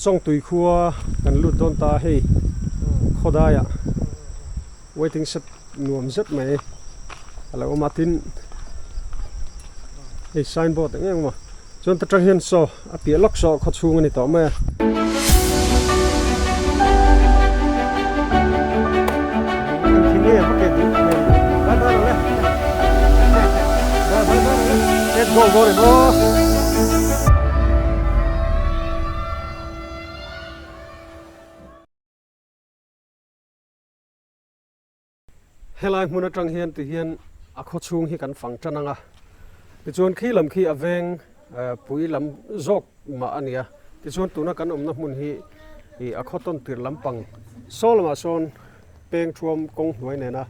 Chawngtui khua kan lut dawn ta a hei khawdaiah waiting shed nuam zet mai a lo awm a tin hei sign board eng eng a awm a chuan ta tang hian saw a piah lawk saw khaw chhung a ni tawh mai a. Helai hmun atang hian ti hian a khaw chhung hi kan fang tan ang a, tichuan khi lam khi a veng pui lam zawk mah a ni a, tichuan tuna kan awmna hmun hi ih a khaw tawn tir lampang saw lamah sawn peng thuam kawng hnuai nena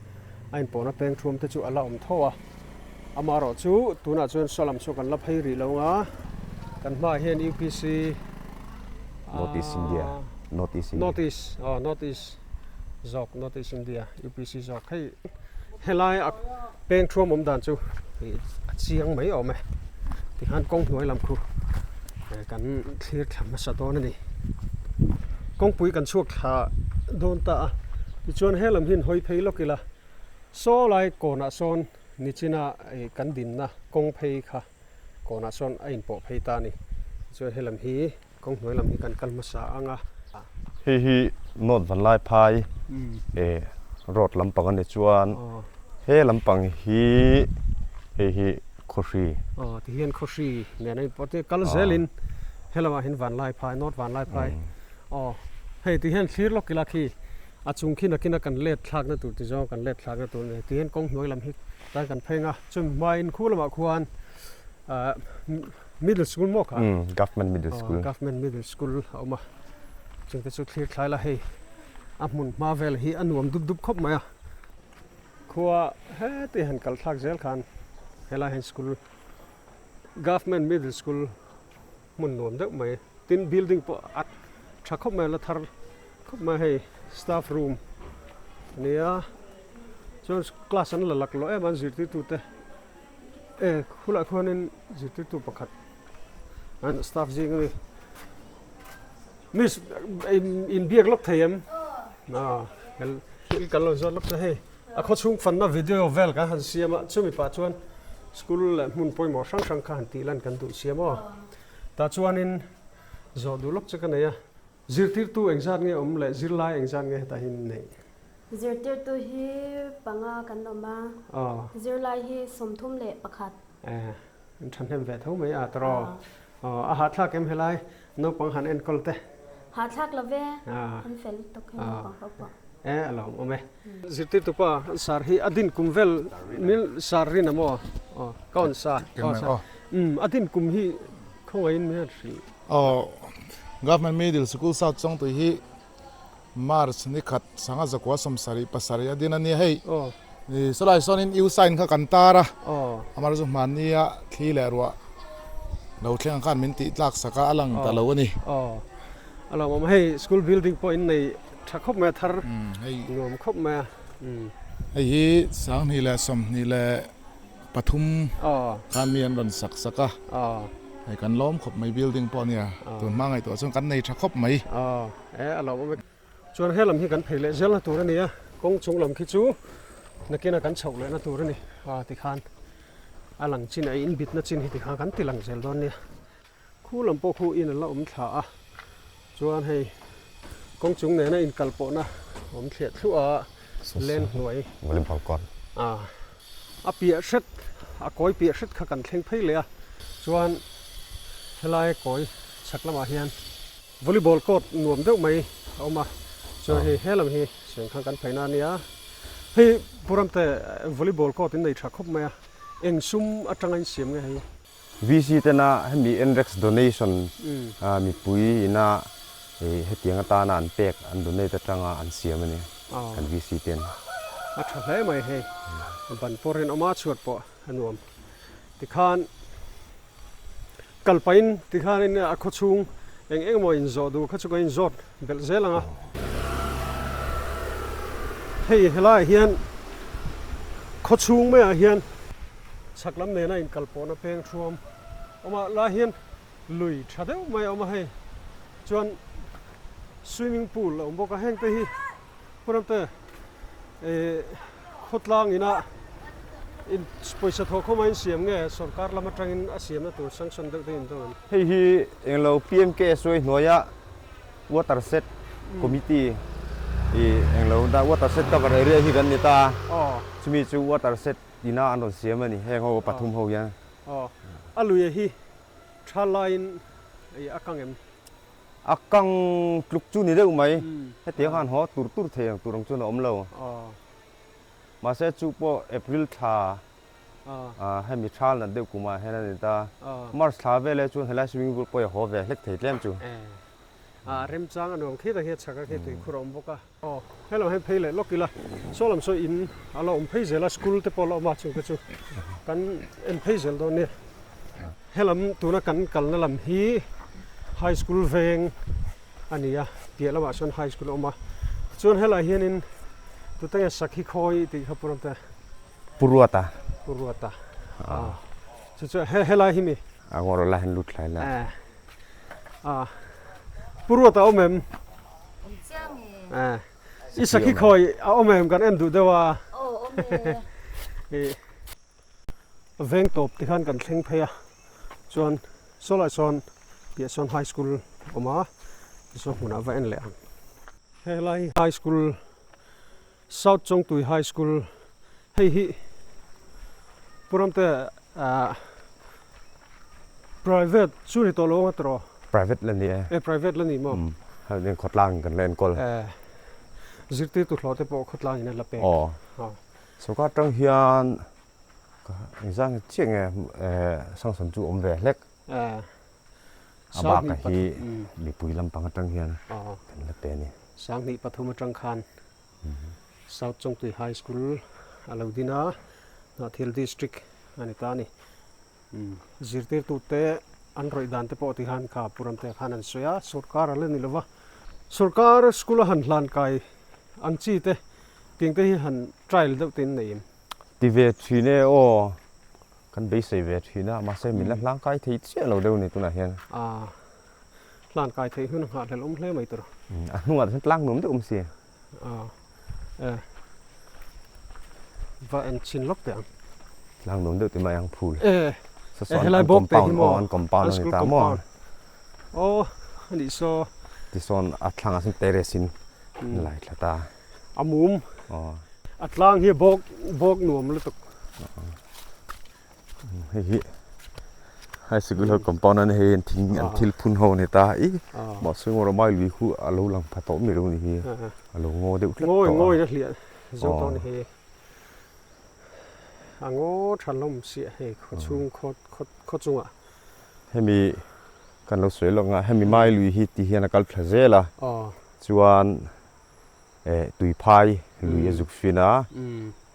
a inpawhna peng thuam te chu a la awm tho a, amaherawh chu tunah chuan saw lam chu kan la phei rih lo ang a, kan hmaah hian UPC North East India North East India North East aw North East zawk North East India UPC zawk hei helai a peng thuam awm dan chu ih a chiang mai awm e tikhan kawng hnuai lam khu kan thlir thla hmasa dawn a ni kawngpui kan chhuak thla dawn ta a tichuan he lam hi an hawi phei lawk ila saw lai kawnah sawn nichina ih kan dinna kawng phei kha kawnah sawn a inpawh phei ta a ni tichuan he lam hi. Kawng hnuai lam hi kan kal hmasa ang a. Hei hi North Vanlaiphai road lampang a ni chuan he lampang hi hei hi Khawhri. Aw ti hian Khawhri nen a inpawh te kal zelin he lamah hian Vanlaiphai North Vanlaiphai aw hei ti hian thlir lawk ila khi a chung khi nakin a kan let thlakna tur ti zawng kan let thlakna tur a ni ti hian kawng hnuai lam hi tan kan phei ang a chumi hmain khu lamah khuan ah Middle school maw kha? Umm, Government Middle School. Aw, Government Middle School a awm a. Chungte chu thlir thlai la hei a hmun hma vel hi a nuam dup dup khawp mai a. Khua heti han kal thlak zel khan helai hian school Government Middle School hmun nuam deuh mai tin building pawh a tha khawp mai a la thar khawp mai a hei staff room a nia chuan class an la laklawh em a an zirtirtute. E khulah khuanin zirtirtu pakhat an staff zing a ni. Miss in biak lawk thei em? A thil kan lo zawt lawk che hei. A khaw chhung fanna video vel kan han siam a, chumi pah chuan school leh hmun pawimawh hrang hrang kha han tih lan kan duh siam aw. Tah chuanin zawh duh lawk che ka nei a. Zirtirtu engzat nge awm leh zirlai engzat nge hetah hian neih? Zirtirtu hi panga kan awm a, zirlai hi 31. Eh, in thahnem ve tho mai a tawrh aw. Aw, a hahthlak em helai naupang han enkawl te? Hahthlak lo ve, an fel lutuk he naupang ho pawh. Eh, a lawm awm e. Zirtirtu pa sar hi a din kum vel mil sar rin a maw? Aw, ka awn sa. Aw, sar. Umm, a din kum hi khawngaihin mi hian hrilh. Aw, Government Middle School South Chawngtui hi March ni khat sanga zakua 77 a din a nia hei. Sawlai sawnin U sign kha kan tar a, amah chu hmannia thli leh ruah lo thleng ang khan min tih tlak sak a, a lang ta lo a ni. A lawmawm hei school building pawh in nei tha khawp mai a thar nuam khawp mai a. Hei hi 2023 khan mi an rawn sak sak a, hei kan lawm khawp mai building pawh a nia, tun hma ngaihtuah chuan kan nei tha khawp mai. E a lawmawm e. Chuan he lam hi kan phei leh zelna tur a ni a, kawng chung lam khi chu nakina kan chhoh lehna tur a ni a tikhan a lang chin a inbitna chin hi tikhan kan ti lang zel dawn nia. Khu lam pawh khu in a la awm thla a, chuan hei kawng chung nena inkal pawhna awm thliah thluah a len hnuai volleyball court a a piah hret a kawi piah hret kha kan thleng phei leh a, chuan helai kawi chhak lamah hian Volleyball court nuam deuh mai a awm a, chuan hei he lam hi Sengkhang kan phaina a nia. Hei Pu Ramte volleyball court in nei tha khawp mai a, eng sum atanga in siam nge hei? VC tena hemi NREX donation mipui ina hetiang atana an pek an donate atanga an siam a ni kan VC ten. A tha hle mai hei, ban pawr in awm a chhuat pawh a nuam tikhan. Kal pahin tikhanin a khaw chhung eng eng emaw inzawh duh kha chu kan inzawt belh zel ang a. Hei helaiah hian khaw chhung maiah hian chhak lam nena inkal pawhna peng thuam awm a, lai hian lui tha deuh mai a awm a hei. Chuan Swimming pool a awm bawk a, heng te hi Puramte eh khawtlang ina in pawisa thawh khawm a insiam nge sorkar lam atangin a siamna tur sanction deuh te in dawn em? Hei hi englo PMKSY hnuaia water set committee ih englo da water set cover area hi kan ni ta a, chumi chu water set ina an rawn siam a ni heng ho pathum ho hian. Aw a lui hi tha laiin ih a kang em? A kang tluk chu ni deuh mai. Hetiang khan haw tur tur thei ang tur ang chuan a awm lo. Mahse chu pawh April thla hemi thal nat deuh kumah hian a ni ta. March thla vel e chuan helai swimming pool pawh i haw ve hlek thei tlem chu. A remchang a nuam khit a hi a chhak a khi tuikhur a awm bawk a. Aw hello hei phei leh lawk ila saw lam saw in a la awm phei zel a school te pawh a la awm a chungte chu kan en phei zel dawn nia helam tuna kan kalna lam hi high school veng a ni a piah lamah sawn high school a awm a tichuan helaiah hianin tute nge sakhi khawi tih kha pu Ramte Pu Ruata Pu Ruata chu chu helai hi mi a ngawr la hian lut thlai la Pu Ruata awm em? Awm chiang e. I sakhi khawi a awm em kan en duh deuh a. Aw awm e. Veng tawp ti khan kan thleng phei a chuan sawlai sawn piah sawn high school awm a tichuan hmunah va en leh ang. Helai high school South Chawngtui High School hei hi Pu Ramte ah private chu ni tawh lo ang a tiraw? Private la ni e. E private la ni maw? Umm hei khawtlang kan la enkawl. E zirtirtu hlawh te pawh khawtlang in a la pek. Aw. Sawrkar atang hian engzang chiah nge sanction chu awm ve hlek. E. A bak hi mipui lampang atang hian kan la pe a ni. 2003 atang khan South Chawngtui High School a lo din a, Hnahthial District a ni ta a ni. Zirtirtute an rawih dan te pawh ti khan kha Pu Ramtea khan an sawi a, sorkar a la ni lova, sorkar school a han hlan kai ang chi te tiang te hi han trial deuh te in nei em? Ti ve thin e aw, kan beisei ve thin a, mahse min la hlang kai thei chiah lo deuh a ni tunah hian. Aa, hlan kai theih hun a nghahhlelh awm hle mai tur. A hnungah te chuan tlang nuam deuh awm si. Aa, va en chhin lawk teh ang. Tlang nuam deuh ti mai ang phul. E, e helai bawk te hi maw? An compound a ni ta maw? Aw, a nih saw. Tisawn a thlangah sawn terrace in lai thla ta. A mum. A tlang hi bawk bawk nuam lutuk. Hei hi high sikul ho compound a ni hei thing an thil phun ho a ni ta i mahse ngaw rawh mai lui khu a lo lang pha tawh mai lo a ni hi a lo ngaw deuh tlat tawh a. Ngawi ngawi na hliah zo tawh a ni hi a ngaw tha hlawm siah hei khaw chhung khaw khaw chungah. Hemi kan lo sawi lawk ang a hemi mai lui hi ti hian a kal thla zel a chuan eh tuiphai lui a zuk fin a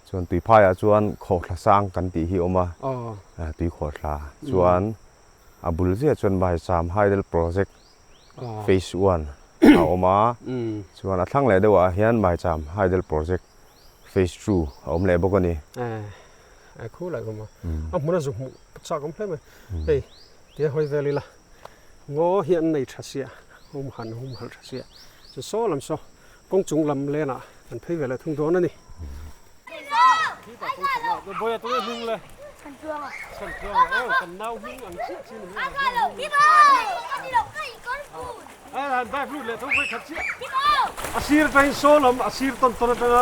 chuan tuiphaiah chuan khawhthla sang kan tih hi a awm a tui khawhthla chuan a bul ziah chuan Baicham Hydel Project Phase one a awm a chuan a thlang leh deuhah hian Baicham Hydel Project Phase two a awm leh bawk a ni. A khulai awm a a hmun a zu hmuh chak awm hle mai hei tia hawi vel ila ngaw hi an nei tha sia hum han hum halh tha sia chu saw lam saw kawng chung lam lenah kan phei ve leh thung dawn a ni. A sir atangin saw lam a sir tawn tawn atanga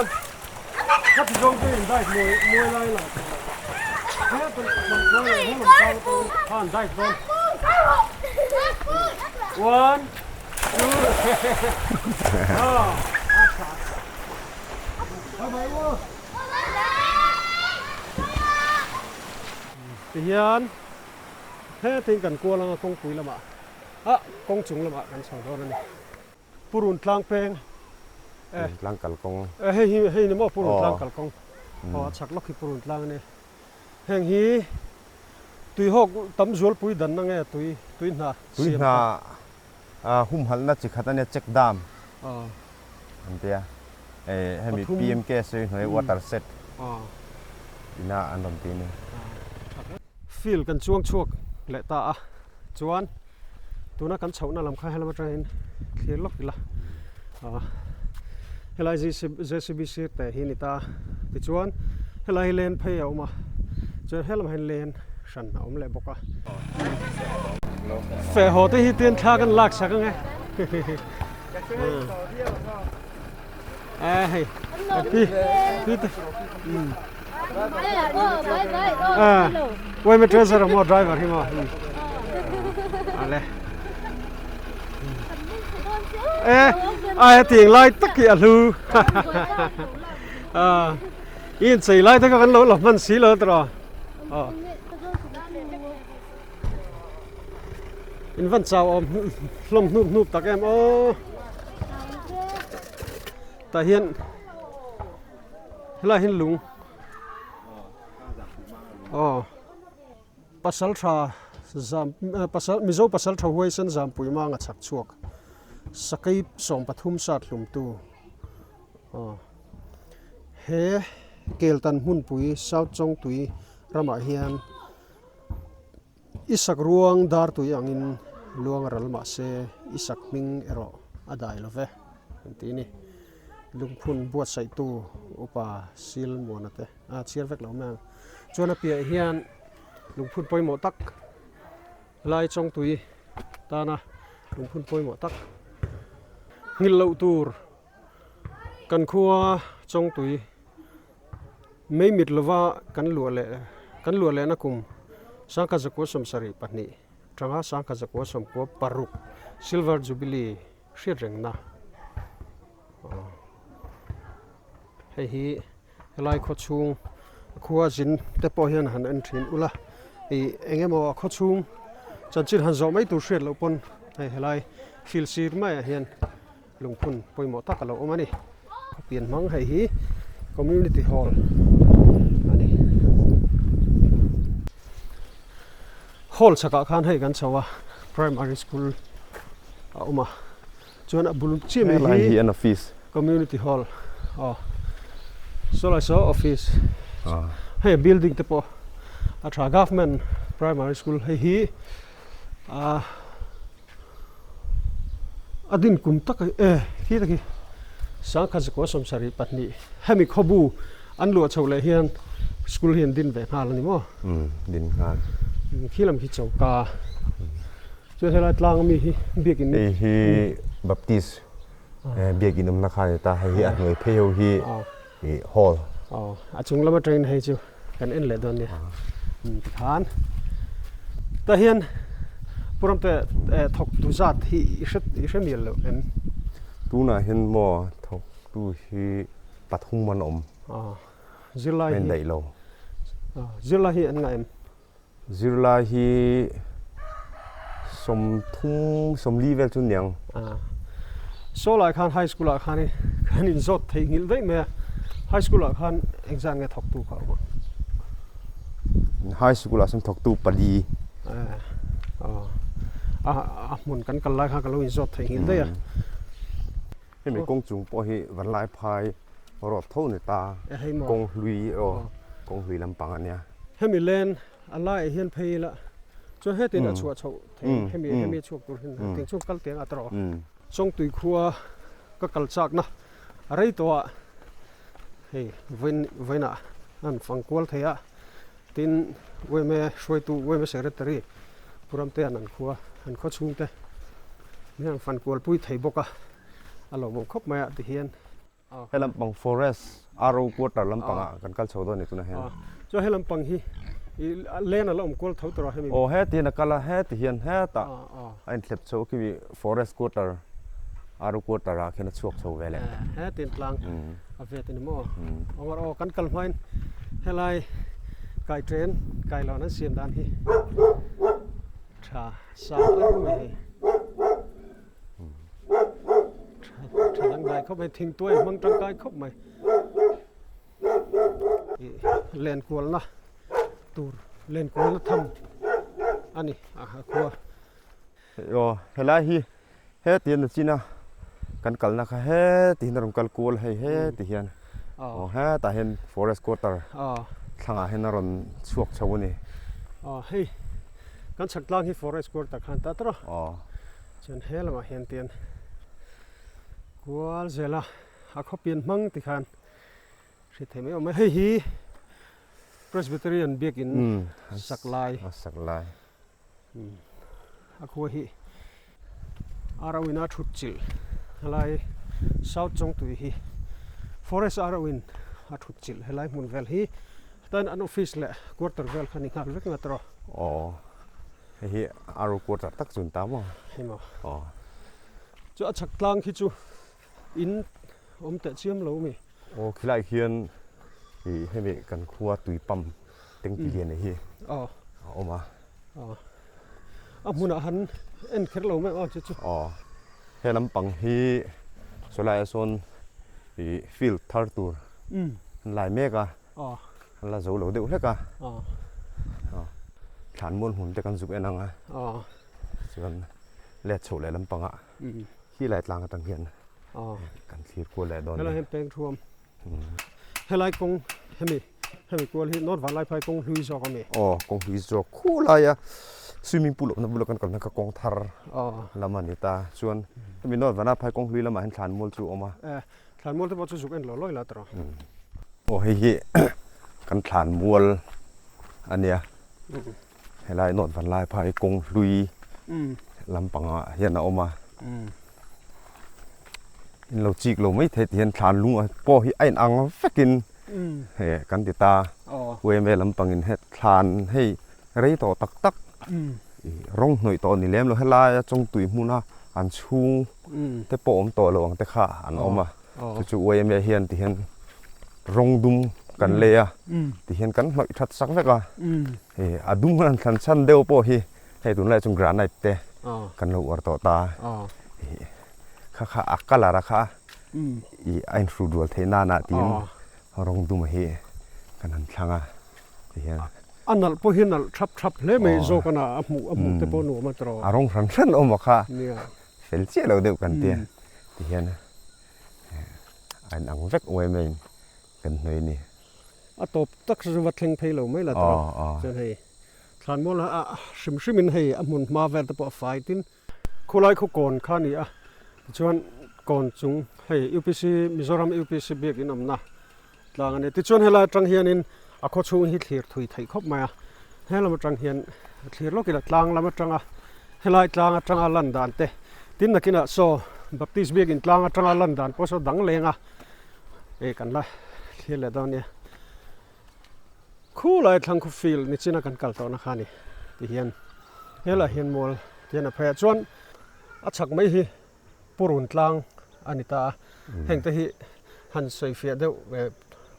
ka ti zawng te in dive mawi mawi lai lang he tawn tawn tawn he lam tlang atangin khan dive dawn one two ah a tha bye bye aw tihian hetin kan kual anga kawngpui lamah A kawng chung lamah kan chho dawn a ni. Purun tlang peng. Purun tlang kalkawng. E hei hi hei ni maw Purun tlang kalkawng. Aw a chhak lawk hi Purun tlang a ni. Heng hi tuihawk tam zualpui danna nge tui tui hna Tui hna humhalhna chi khat a nia check dam an tia. Hemi PMK sawi hnuai water set ina an rawn ti a ni. Field kan chuang chhuak leh ta a. Chuan Tuna kan chhohna lam kha helam atangin thlir lawk ila ah helai JCB sir te hi a ni ta tichuan helai hi len phei a awm a chuan helamah hian len hran a awm leh bawk a. Feh haw te hi tian thla kan lak sak ang e. A hei pi pi te a wai me treasure mo driver hi mo ale e ai tiang lai tak hi a hlu a in chei lai te kha kan lo la hman si lo tawh a In van chau awm hlawm hnup hnup tak em aw. Tah hian helai hian lung aw pasal tha zam pasal mizo pasal tha huaisen zampui manga chhak chhuak sakei 13 sat hlumtu aw he keltan hmunpui south chawngtui ramah hian. I sak ruang dar tui angin luang a ral mah se i sak hming erawh a dai lo ve an ti ni. Lungphun buatsaihtu upa Sil Muana te a chhiar vek lo mai ang. Chuan a piah hian lungphun pawimawh tak lai chawngtui tana lungphun pawimawh tak nghilh loh tur kan khua chawngtui Mei mit lova kan luah leh kan luah lehna kum sangkhat zakua 72 tanga sangkhat zakua 96 Silver Jubilee hriat rengna hei hi helai khaw chhung khua zin te pawh hian han en thin ula ih eng emaw a khaw chhung chanchin han zawh mai tur hriat loh pawn hei helai field sir maiah hian. Lungphun pawimawh tak a lo awm a ni. Pian hmang hei hi Community Hall a ni. Hall chhakah khan hei kan chho a, Primary School a awm a, chuan a bul chiah mai hi an office. Community Hall aw saw lai saw office hei a building te pawh a tha Government Primary School hei hi ah. A din kum tak e khi tak hi sangkhat zakua 72 hemi khawbu an luah chhoh leh hian school hi an din ve nghal a ni maw? Umm din nghal. Khi lam khi choka chuan helai tlang ami hi biakin Hei hi Baptist biakin awmna kha a ni ta hei hi a hnuai phei ho hi hall. Aw a chung lam atangin hei chu kan en leh dawn nia tikhan tah hian Pu Ramte thawk tu zat hi i hre i hre mial loh em? Tunah hian maw thawk tu hi pathum an awm. Aw zirlai hi. A indaih lo. Zirlai hi an ngah em? Zirlai hi 30, 40 vel chu niang. Saw lai khan high school ah khan kan in zawt theih nghilh daih mai a, high school ah khan engzat nge thawktu kha awm ang? High school ah chuan thawktu pali. A hmun kan kal lai khan ka lo in zawt theih nghilh daih a. Hemi kawng chung pawh hi Vanlaiphai road tho ni ta, kawng hlui aw, kawng hlui lampang a nia. Hemi len a laiah hian phei ila chuan hetin a chhuah chhoh thei ang, hemi hemi a chhuak tur hian tiang chuan kal teng a ta rawh. Chawngtui khua ka kal chakna a rei tawh a, hei vawiin vawiinah an fang kual thei a, tin UMA hruaitu UMA Secretary Pu Ramtea'n an khua an khaw chhungte min han fan kualpui thei bawk a, a lawmawm khawp mai a tihian. He lampang forest RO quarter lampangah kan kal chho dawn a ni tunah hian. Chuan he lampang hi i len a la awm kual tho tur a hemi. Aw heti hian a kal a, heti hian hetah a inthlep chho a khi forest quarter RO quarter ah khian a chhuak chho ve leh. Heti in tlang a vet a ni maw? Aw kan kal hmain helai kai train kai loh an siam dan hi tha sang ar mai hei. Tha dangdai khawp mai, thingtuai hmang tangkai khawp mai. Len kualna tur, len kualna tham a ni a khua. Aw helai hi heti hian a chin a, kan kalna kha heti hian a rawn kal kual hei heti hian aw hetah hian forest quarter thlangah hian a rawn chhuak chho a ni. Aw hei kan chhak tlang hi forest quarter khan ta tawrh a. Aw. Chuan he lamah hian tian kual zel a, a khaw pian hmang ti khan hriat theih mai awm e. Hei hi Presbyterian biakin sak lai. A sak lai. A khua hi RO in a thut chilh helai South Chawngtui hi Forest RO in a thut chilh helai hmun vel hi tan an office leh quarter vel kha ni nghal vek nga tawh. Aw hei hi RO quarter tak chu an ta maw? Hei maw. Aw. Chu a chhak tlang khi chu in awm teh chiam lo mi. Aw khilai khian ih hemi kan khua tui pump tengti lian hi a awm a. Aw a hmunah han en kher lo mai aw chu chu. Aw he lampang hi sawi laiah sawn ih field thar tur an lai mek a an la zo lo deuh hlek a thlan mual hmun te kan zuk en ang a chuan let chhoh leh lampangah khi lai tlang atang hian kan thlir kual leh dawn a ni. Helai hian peng thuam helai kawng hemi hemi kual hi North Vanlaiphai kawng hlui zawk a mi. Aw kawng hlui zawk khu laia swimming pool awmna bula kan kalna kha kawng thar lam a ni ta chuan hemi North Vanlaiphai kawng hlui lamah hian thlanmual chu a awm a. Thlanmual te pawh chu zuk en lo lawi la tawh. Aw hei hi kan thlanmual a nia. Helai North Vanlaiphai kawng hlui lampangah hian a awm a. In lo chik lo mai thei ti hian thlan lung pawh hi a in ang vekin he kan ti ta. Uaime lampangin he thlan hei rei tawh tak tak rawng hnawih tawh ni lem lo helaia chawngtui hmuna an chhung te pawh awm tawh lo ang te kha an awm a. Chu chu uaime hian ti hian rawng dum kan lei a ti hian kan hnawih that sak vek a. Hei a dum han thlan chhan deuh pawh hi hei tunlai chuan granite te kan lo uar tawh ta kha kha a colour a kha ih a inhru dual theih nana tiin rawng dum hi kan han thlang a tihian a nalh pawh hi nalh thap thap hle mai zawk a na a hmuh a hmuh te pawh nuam a tawh a rawng hran hran awm a kha fel chiah lo deuh kan tia tihian a inang vek uai mai kan hnawih a ni. A tawp tak chu va thleng phei lo mai la tawh chuan hei thlanmual a hrim hrim in hei a hmun hma vel te pawh a fai tin. Khulai khu kawn kha a ni a tichuan kawn chung hei UPC Mizoram UPC biak in awmna tlang a ni tichuan helai atang hianin a khaw chhung hi thlir thui theih khawp mai a helam atang hian thlir lawk ila tlang lam atanga helai tlang atanga lan dan te tin nakinah saw Baptist biak in tlang atanga lan dan pawh saw dang leng a. Hei kan la thlir leh dawn nia. Khulai thlang khu field ni china kan kal tawhna kha a ni ti hian helaiah hian mual tihian a phei a chuan a chhak mai hi purun tlang a ni ta a heng te hi han sawi fiah deuh eh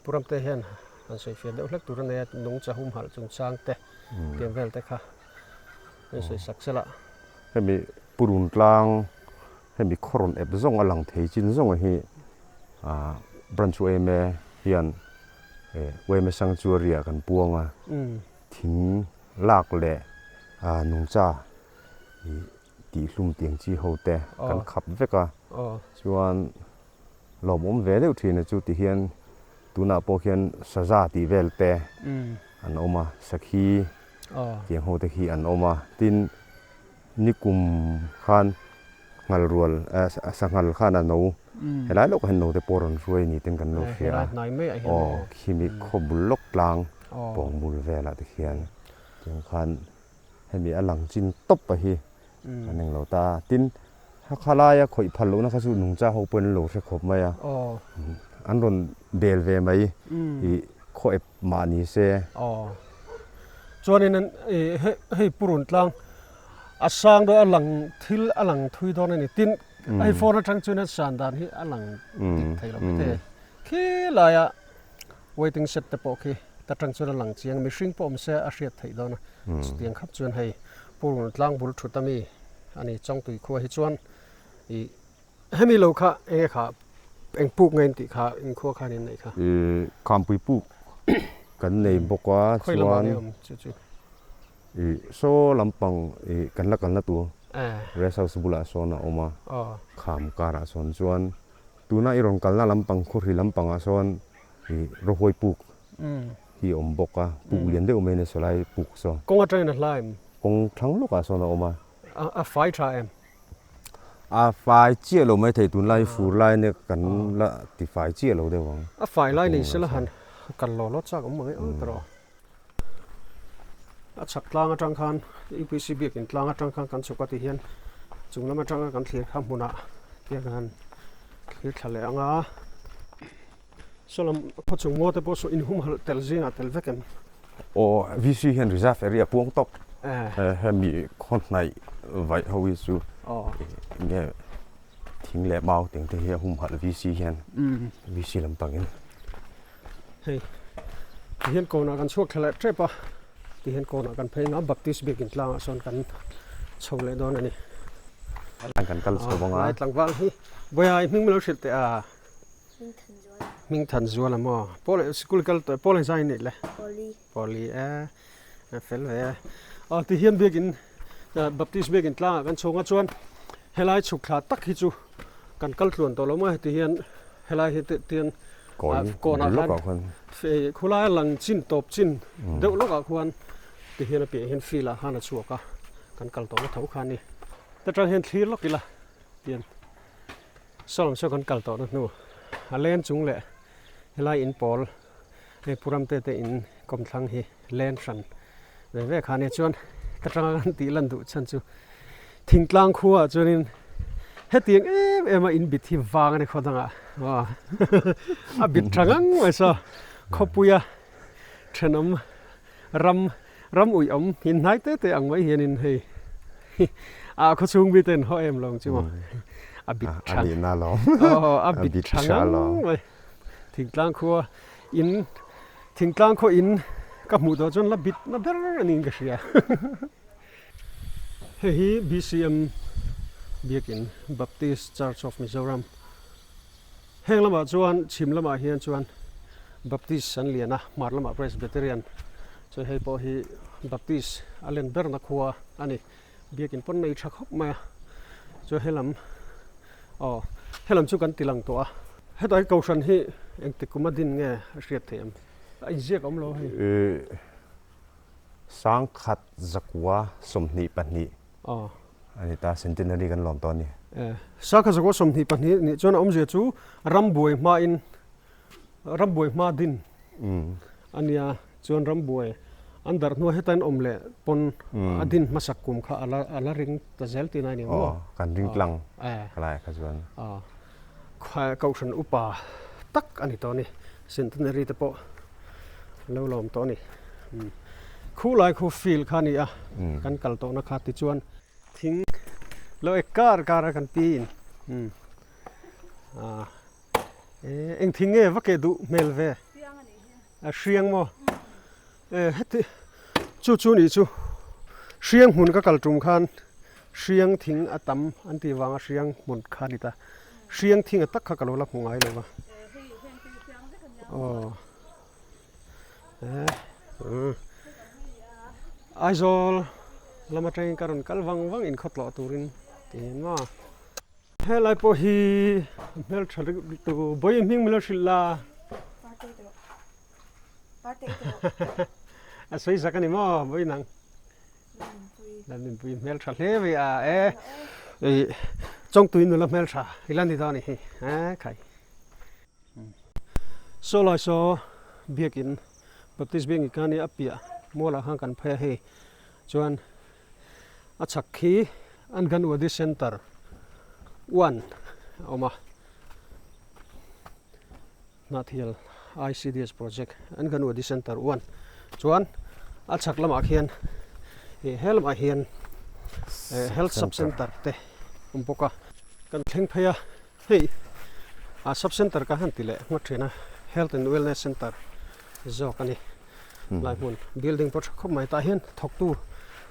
puram te hian han sawi fiah deuh hlek tur a nei a nungcha humhalh chungchang te tiang vel te kha an sawi sak sela. Hemi purun tlang Hemi khaw rawn ep zawng a lang thei chin zawng hi branch yma hian yma sanctuary ah kan puang a, thing lak leh nungcha tihhlum tiang chi ho te kan khap vek a, chuan lawmawm ve deuh thin a chu ti hian tunah pawh khian saza tih vel te an awm a, sakhi tiang ho te khi an awm a, tin Nikum khan nghal rual sanghal khan a no helai lawkah hian no te pawh rawn hruai ni ten kan lo hria a aw khimi khaw bul lawk tlang pawng bul velah te khian tiang khan hemi a lang chin tawp a hi an englo ta tin hakha laia khawih phal lohna kha chu nungcha ho pawhin an lo hre khawp mai a an rawn bel ve mai ih khaw ep mah ni se. Aw. Chuanin an hei purun tlang a sang dawn a lang thil a lang thui dawn a ni. Tin hei phone atang chuan a san dan hi a lang dik thei lo mai thei. Khi laia waiting shed te pawh khi ta tang chuan a lang chiang mihring pawh awm se a hriat theih dawn a. Chutiang khap chuan hei purun tlang bul thut ami a ni Chawngtui khua hi chuan ih Hemi lo kha enge kha eng puk nge in tih kha in khua khan in neih kha? I khampui puk kan nei bawk a chuan i saw lampang i kan la kalna tur rest house bulah sawn a awm a kham karah sawn chuan tuna i rawn kalna lampang khawhri lampangah sawn i rawhuai puk hi a awm bawk a puk lian deuh mai a ni sawlai puk saw. Kawng atangin a hla em? Kawng thlang lawkah sawn a awm a. A fai tha em? A fai chiah lo mai thei tunlai fur lai ania kan la ti fai chiah lo deuh ang. A fai lai nei sela han kal law law chak awm mang e aw tawh. A chhak tlang atang khan UPC biakin tlang atang khan kan chhuk a ti hian chung lam atanga kan thlir kha hmunah tiang han thlir thla leh ang a. Saw lam khaw chung ngaw te pawh saw inhumhalh tel zingah tel vek em? Aw VC hian reserve area puang tawp. Hemi khaw hnaih vaih ho hi chu enge thing leh mau teng te hi a humhalh VC hian VC lampangin. Hei tihian kawnah kan chhuak thla leh tep a, tihian kawnah kan phei nga Baptist biakin tlangah sawn kan chho leh dawn a ni. Kan kal chho bawk a. Lai tlangval hi Bawiha i hming min lo hrilh teh a. Hming than zual a maw? Pawl sikul kal tawh pawl engzah in neih le? Pawli. Pawli e fel ve e. Aw ti hian biakin Baptist biakin tlangah kan chhung a chuan helai chhuk thla tak hi chu kan kal tluan tawh lo maw heti hian helai hi tian kawnah khan khulai a lang chin tawp chin deuh lawkah khuan ti hian a piah hian field ah khan a chhuak a kan kal tawhna tho kha a ni. Ta tang hian thlir lawk ila tian. Saw lam saw kan kal tawhna hnu a len chung leh helai in pawl hei Pu Ramte te in kawmthlang hi len hran ve ve kha ania chuan ka tanga kan tih lan duh chhan chu thingtlang khua ah chuanin hetiang em em a in bit hi vang a ni khaw dangah aw a bit tha ngang mai saw khawpuia thenawm ram ram uih awm in hnai te te ang mai hianin hei a khaw chhung mi ten haw em lo ang chu maw a bit tha aw a bit tha ngang mai thingtlang khua in thingtlang khaw in ka hmuh tawh chuan la bit na ber a niin ka hria hei hi BCM biakin Baptist Church of Mizoram Heng lamah chuan chhim lamah hian chuan Baptist an lian a, hmar lamah Presbyterian. Chuan hei pawh hi Baptist a len berna khua a ni. Biakin pawn nei tha khawp mai a. Chuan helam aw helam chu kan ti lang tawh a. Hetah hi Kohhran hi engtik kum a din nge a hriat theih em? A inziak a awm lo hei. Sangkhat zakua 22. Aw. A ni ta, Centenary kan lawm tawh a ni. E, Sakha zakua 22 nih chuan a awmzia chu rambuai hmain, rambuai hma din a nia, chuan rambuai an darh hnuah hetain awm leh pawn a din hmasak kum kha a la a la ring ta zel tih na a ni maw? Aw, kan ring tlang ka lai kha chuan. Aw, Kohhran upa tak a ni tawh a ni, Centenary te pawh an lo lawm tawh a ni. Khu lai khu field kha a ni a, kan kal tawhna kha tichuan thing lo ek kar kar a kan pi in eng thing nge va keh duh hmel ve a hriang maw e heti chu chu nih chu hriang hmun ka kal tum khan hriang thing a tam an tih vanga hriang hmun kha a ni ta hriang thing a tak kha ka lo la hmu ngai lo va aw. Aizawl lam atangin ka rawn kal vang vang inkhawtlawh turin tiin maw. Helai pawh hi hmeltha lutuk bawi hming min lo hrilh la. A sawi zak a ni maw bawi nang. Lalnunpui hmeltha hle mai a e Chawngtui nula hmeltha ila ni dawn a ni hi e khai. Saw lai saw biakin Baptist biakin kha nia a piah mualah khan kan phei a hei chuan a chhak khi Anganwadi Centre one a awm a Hnahthial ICDS project Anganwadi Centre one chuan a chhak lamah khian ih he lamah hian Health Sub Centre te a awm bawk a kan thleng phei a. Hei a sub center ka han ti leh ngawt thin a, Health and Wellness Center zawk a ni. Lai hmun building pawh tha khawp mai tah hian thawktu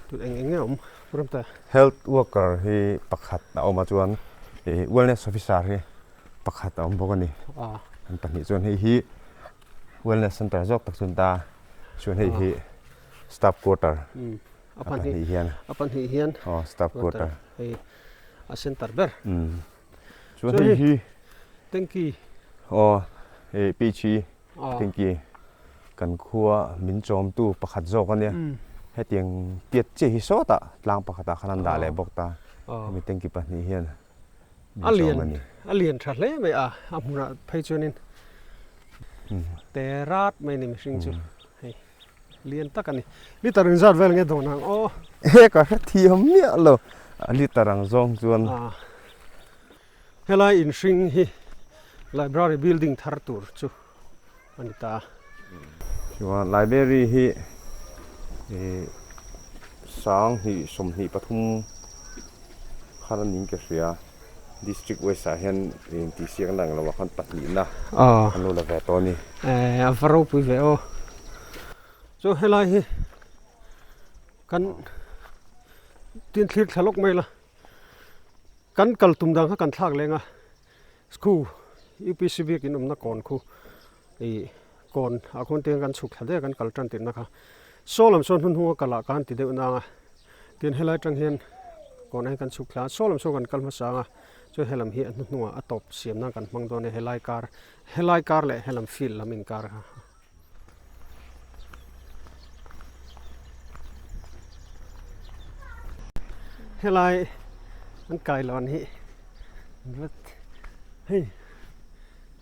tut eng eng nge awm ram ta. Health worker hi pakhat a awm a chuan ih Wellness officer hi pakhat a awm bawk a ni. An pahnih chuan hei hi Wellness Center zawk tak chuan ta chuan hei hi staff quarter a pahnih hian a pahnih hian aw staff quarter hei a center ber. Chuan hei hi Tanky. Aw hei page hi tanky kan khua min chawmtu pakhat zawk a nia. Hetiang tiat chiah hi sawtah tlang pakhatah khan an dah leh bawk ta. Hemi tanky pahnih hian. A lian a lian tha hle mai a, a hmunah phei chuanin te rat mai a ni mihring chu hei lian tak a ni. Liter inzat vel nge dawn ang aw. He ka hre thiam miah lo a liter ang zawng chuan. Helai inhring hi library building thar tur chu a ni ta. Chuan library hi ih 20 23 khan a ning ka hria district west ah hian intihsiak na ang lo ah khan pahnihna an lo la ve tawh a ni. Eh a va ropui ve aw. Chu helai hi kan tin thlir thla lawk mai la. Kan kal tum dan kha kan thlak leng a, school UPC biakin awmna kawn khu ih kawn ah khuan tiang kan chhuk thla daih a kan kal tan tirhna kha saw lam sawn hun hnunga kal ah khan ti deuh nang a, tin helai atang hian kawn ah hian kan chhuk thla a, saw lam sawn kan kal hmasa ang a, chuan helam hi a hnuhnungah a tawp siam nan kan hmang dawn a helai kar helai kar leh helam field lam inkar kha. Helai an kailawn hi vat hei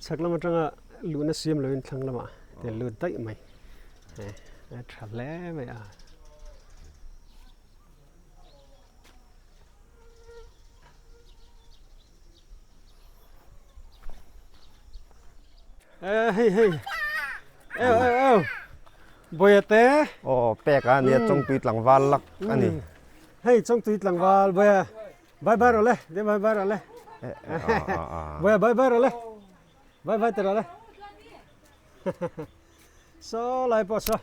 chhak lam atanga luhna siam loin thlang lamah te lut daih mai a tha hle mai a. Ê hei hei eo eo eo Bawia te Aw pek a nia Chawngtui tlangval lak a ni. Hei Chawngtui tlangval Bawia bye bye rawh le de bye bye rawh le Bawia bye bye rawh le bye bye te rawh le Saw lai pawh saw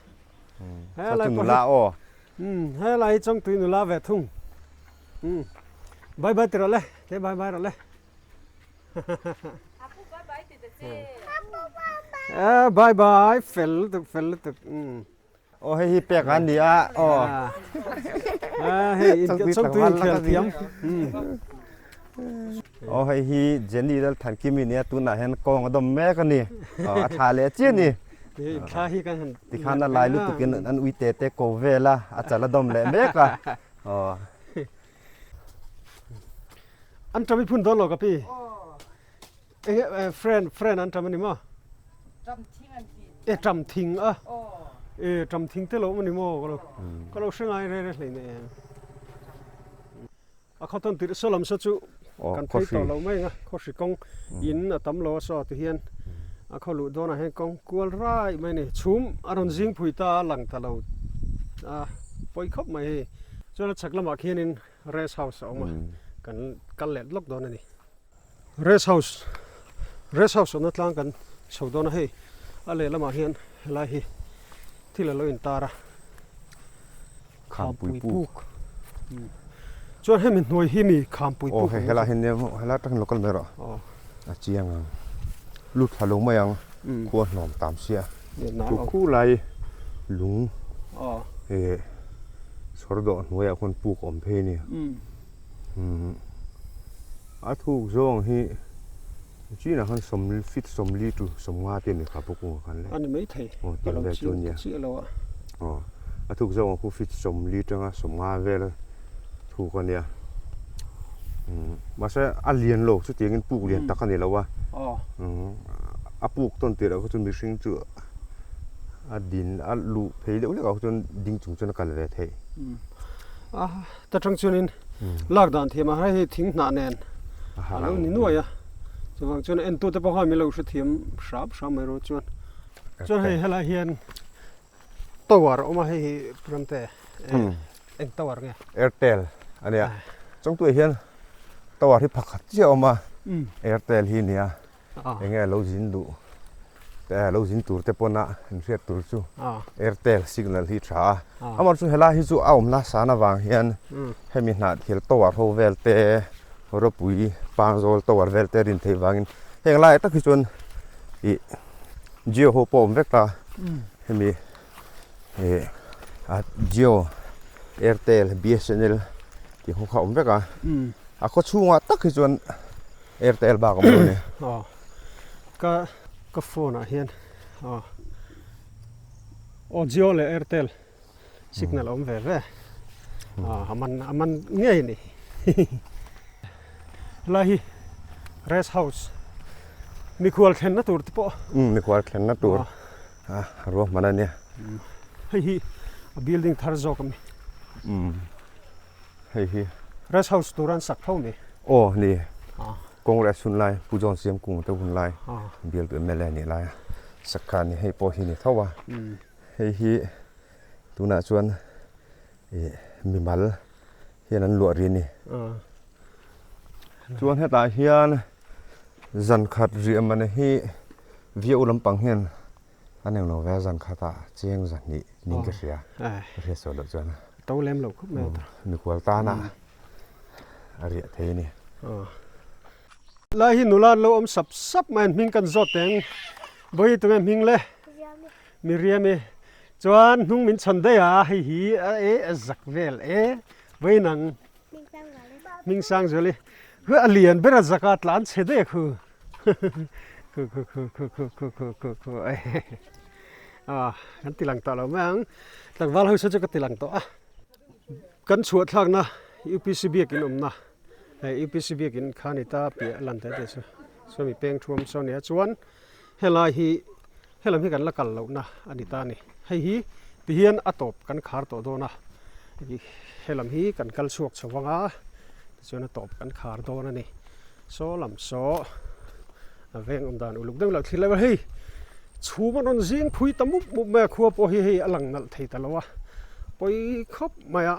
Saw chu nula aw He lai hi Chawngtui nula ve thung bye bye ti rawh le te bye bye rawh le Apu bye bye fel lutuk fel lutuk Aw hei hi pek a ni a aw hei Chawngtui inkhel thiam Aw hei hi Jenny Lalthankimi nia tunah hian kawng a dawm mek a ni a thla leh chiah a ni tikhan a lai lutukin an ui te te ko vel a a chal a dawm leh mek a aw. An ṭam i phun dawn lo ka pi. Enge friend friend an ṭam a ni maw? Ṭam thing an ti. E ṭam thing a. E ṭam thing te lo awm a ni maw? Ka lo ka lo hre ngai re re hlei nei em. A khawtawn tirh saw lam saw chu kan phei tawh lo mai ang a, khawhri kawng in a tam lo a saw ti hian a khaw luh dawnah hian kawng kual rai mai a ni. Chhum a rawn zing phui ta a lang ta lo a pawi khawp mai hei. Chuan a chhak lamah khianin Rest house a awm a, kan kal leh lawk dawn a ni. Rest house, Rest house awmna tlang kan chho dawn a hei, a lehlamah hian helai hi thil a lo intar a, Khampui puk. Chuan hemi hnuai hi mi Khampui puk. Aw hei helai hi nia helai atangin lo kal mai rawh. A chiang ang. Lut thla lo mai ang. Khua hnawm tam sia. Chu khu lai lung eh chhawr dawh hnuaiah khuan puk a awm phei a ni. A thuk zawng hi chinah khan sawm feet sawmli tu sawmnga te a ni kha puk kungah khan le. A ni maithei. Aw tiang vel chu a nia. Aw a thuk zawngah khu feet sawmli tanga sawmnga vel thuk a nia. Mahse a lian lo chutiangin puk lian tak a ni lo a. A puk tawn tirh ah kha chuan mihring chu a din a luh phei deuh hlek ah chuan ding chung chuan a kal ve theih. A ta tang chuanin lak dan thiam a hei thing hnah nen a lo ni nuai a chuvang chuan entute pawh khan min lo hrethiam hram hram mai rawh chuan chuan hei helai hian Tower a awm a hei hi Ramte eng tower nge? Airtel a nia. Chawngtuah hian tower hi pakhat chiah a awm a, Airtel hi a nia. Enge a lo zin duh te lo zin tur te pawn a an hriat tur chu Airtel signal hi tha a. Amaherawhchu chu helai hi chu a awmna san avang hian hemi hnah thil tower ho vel te ropui pangzawl tower vel te rin theih vangin heng laiah tak hi chuan ih Jio ho pawh a awm vek ta hemi ih a Jio Airtel B_S_N_L tih ho kha a awm vek a a khaw chhungah tak hi chuan Airtel bak a awm lo a ni. Aw ka ka phone ah hian aw aw Jio leh Airtel signal a awm ve ve a man a man ngei a ni helai hi. Rest house mikhual thlenna tur te pawh. Umm mikhual thlenna tur a ruahman a nia. Hei hi a building thar zawk a mi. Umm hei hi. Rest house tur an sak tho mi. Aw ni Congress hun lai Pu John Siam Kung te hun lai bialtu mla nih lai a sak kha a ni hei pawh hi ni tho a hei hi tunah chuan ih mimal hian an luah ri a ni. Chuan hetah hian zan khat riah man hi viau lampang hian an englo ve a zan khatah cheng zahnih ning ka hria ka hriat sawi loh chuan to lem lo khawp mai a mikual tana a riah thei a ni. Lai hi nula an lo awm sap sap mai an hming kan zawt teng bawi tunge hming le Miriam-i chuan hnung min chhawn daih a hei hi a e a zak vel e vawi nang hming sang zual i hu a lian ber a zak a tlan chhe daih a khu khu khu khu khu khu khu khu khu khu a kan ti lang tawh lo mai ang tlangval ho saw chu ka ti lang tawh a kan chhuah thlakna U_P_C biakin awmna hei U_P_C biakin kha ni ta piah a lan ta te chu sawmi peng thuam saw nia chuan helai hi Helam hi kan la kal lohna a ni ta a ni. Hei hi tihian a tawp kan khar tawh dawn a, helam hi kan kal chhuak chho vang a, tichuan a tawp kan khar dawn a ni. Saw lam saw a veng awm dan uluk deuh loh thil a hei chhum a rawn zing phui ta mup mup mai a, khua pawh hi hei a lang nalh thei ta lo a, pawi khawp mai a,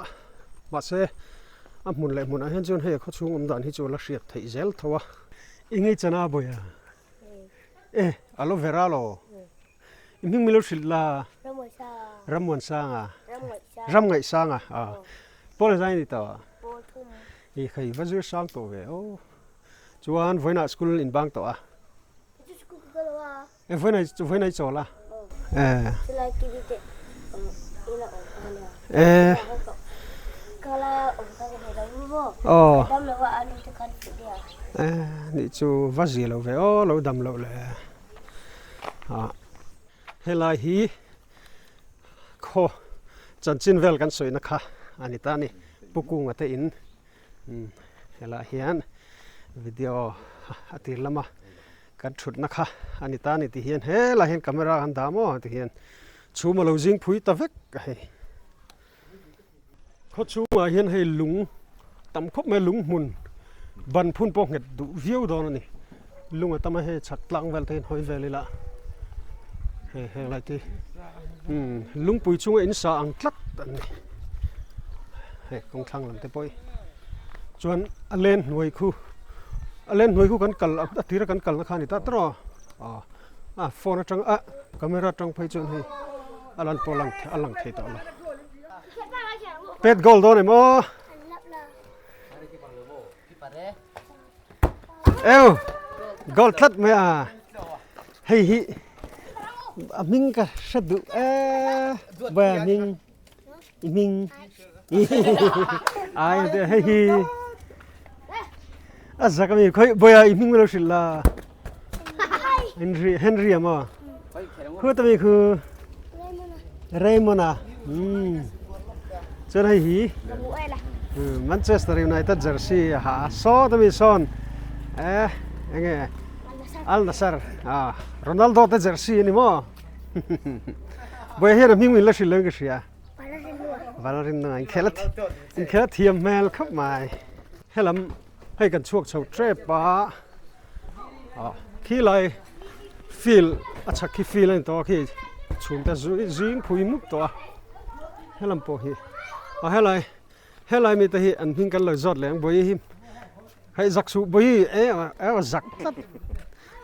mahse a hmun leh hmunah hian chuan hei a khawchhung awm dan hi chu a la hriat theih zel tho a. I ngei chana a bawi a. E aloe vera lo i hming milo hrilh la Rammuansanga Ramngaihsanga a Paul zai ni tawh i khai va zir sang tawh ve aw chuan vawiinah school in bang tawh a e vawiinah vawiinah i chawl a e e aw Nih chu va zia lo ve aw lo dam loh le ah helai hi khaw chanchin vel kan sawina kha a ni ta a ni Pu Kunga te in helaiah hian video a tir lama kan thutna kha a ni ta a ni tihian helaiah hian camera kan dah maw tihian chhum a lo zing phui ta vek a hei. Khaw chhungah hian hei lung tam khawp mai lung hmun ban phun pawh nghet duh viau dawn a ni lung a tam a hei chhak tlang vel te hian hawi vel ila hei heng lai te umm lungpui chunga in sa ang tlat an ni hei kawng thlang lam te pawh hi chuan a len hnuai khu a len hnuai khu kan kal a tira kan kalna kha a ni ta tawh a a phone atang a camera atang phei chuan hei. A lan pawh lang a lang thei tawh lo. Pet goal dawn em aw. Ew goal tlat mai a. Hei hi a hming ka hre duh e boy a hming i hming ai hei hi a zak ami khoi boy a i hming lo hrilh la. Henry Henry amaw khu tami khu Raymond a chuan hei hi Manchester United jersey a ha a saw tami sawn eh enge Al Nassr a Ronaldo te jersey ani maw Boy hian a hming min la hrilh lo in ka hria Valrinna inkhel inkhel a thiam hmel khawp mai helam Hei kan chhuak chho tep a, ah khilai field a chhak khi field a ni tawh a khi chhum te zing phui mup tawh a helam pawh hi ah helai helai mite hi an hming kan lo zawt leh ang bawihi hi hei zak suh bawihi e a zak tlat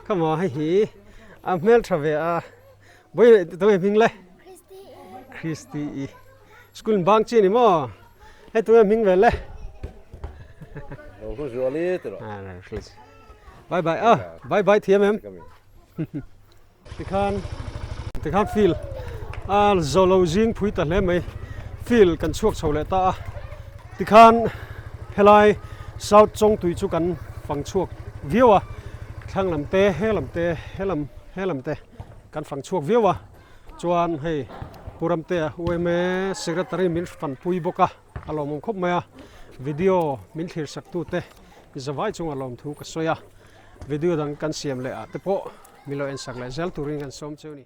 kha maw hei hi a hmeltha ve a bawihi tunge hming le Christy i school bang chi a ni maw. Hei tunge hming vel le. Lo hlu zual i ti rawh. Bye bye a bye bye thiam em. Tikhan tikhan field a zolo zing phui ta hle mai field kan chhuak chho leh ta a tikhan helai south chawngtui chu kan fang chhuak viau a thlang lam te he lam te he lam he lam te kan fang chhuak viau a. Chuan hei Pu Ramtea UMA Secretary min fanpui bawk a, a lawmawm khawp mai a, video min thlir sak tute zavai chunga lawmthu ka sawi a. Video dang kan siam leh ah te pawh min lo en sak leh zel turin kan sawm cheu ni.